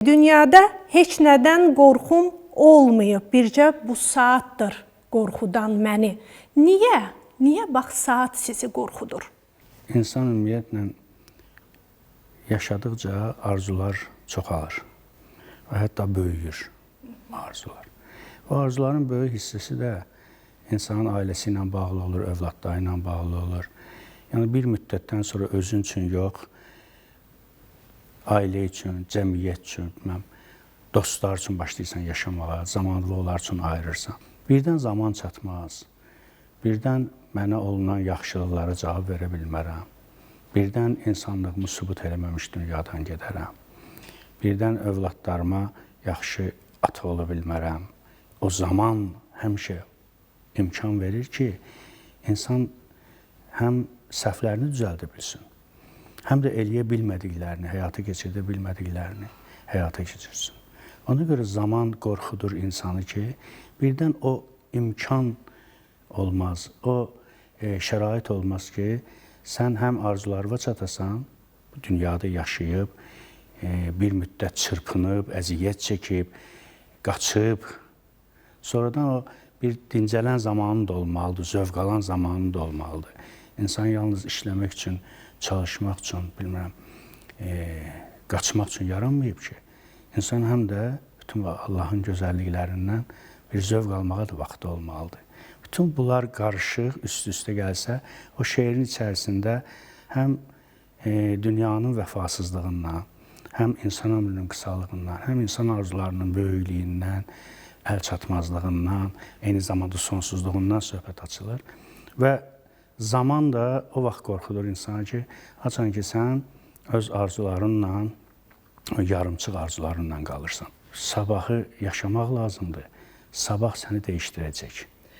Dünyada heç nədən qorxum olmayıb, bircə bu saatdır qorxudan məni. Niyə? Niyə bax saat sizi qorxudur? İnsan ümumiyyətlə yaşadıqca arzular çoxalır və hətta böyüyür arzular. O arzuların böyük hissəsi də insanın ailəsi ilə bağlı olur, övladları ilə bağlı olur. Yəni bir müddətdən sonra özün üçün yox, ailə üçün, cəmiyyət üçün, bilməm, dostlar üçün başlayırsan yaşamağa, zamanını onlar üçün ayırırsan. Birdən zaman çatmaz. Birdən mənə olunan yaxşılıqlara cavab verə bilmərəm. Birdən insanlığımı sübut eləməmiş dünyadan gedərəm. Birdən övladlarıma yaxşı ata ola bilmərəm. O zaman həmişə imkan verir ki, insan həm səhvlərini düzəldə bilsin, həm də eləyə bilmədiklərini, həyata keçirdə bilmədiklərini həyata keçirsin. Ona görə zaman qorxudur insanı ki, birdən o imkan olmaz, o şərait olmaz ki, sən həm arzularına çatasan, bu dünyada yaşayıb, bir müddət çırpınıb, əziyyət çəkib, qaçıb, sonradan o bir dincələn zamanı da olmalıdır, zövq alan zamanı da olmalıdır. İnsan yalnız işləmək üçün, çalışmaq üçün, bilmirəm, qaçmaq üçün yaranmayıb ki. İnsan həm də bütün Allahın gözəlliklərindən bir zövq almağa da vaxtı olmalıdır. Bütün bunlar qarışıq, üst-üstə gəlsə, o şeirin içərisində həm dünyanın vəfasızlığından, həm insan ömrünün qısalığından, həm insan arzularının böyüklüyündən, əl çatmazlığından, eyni zamanda sonsuzluğundan söhbət açılır. Və zaman da o vaxt qorxudur insanı ki, haçan ki sən öz arzularınla, yarımçıq arzularınla qalırsan. Sabahı yaşamaq lazımdır. Sabah səni dəyişdirəcək.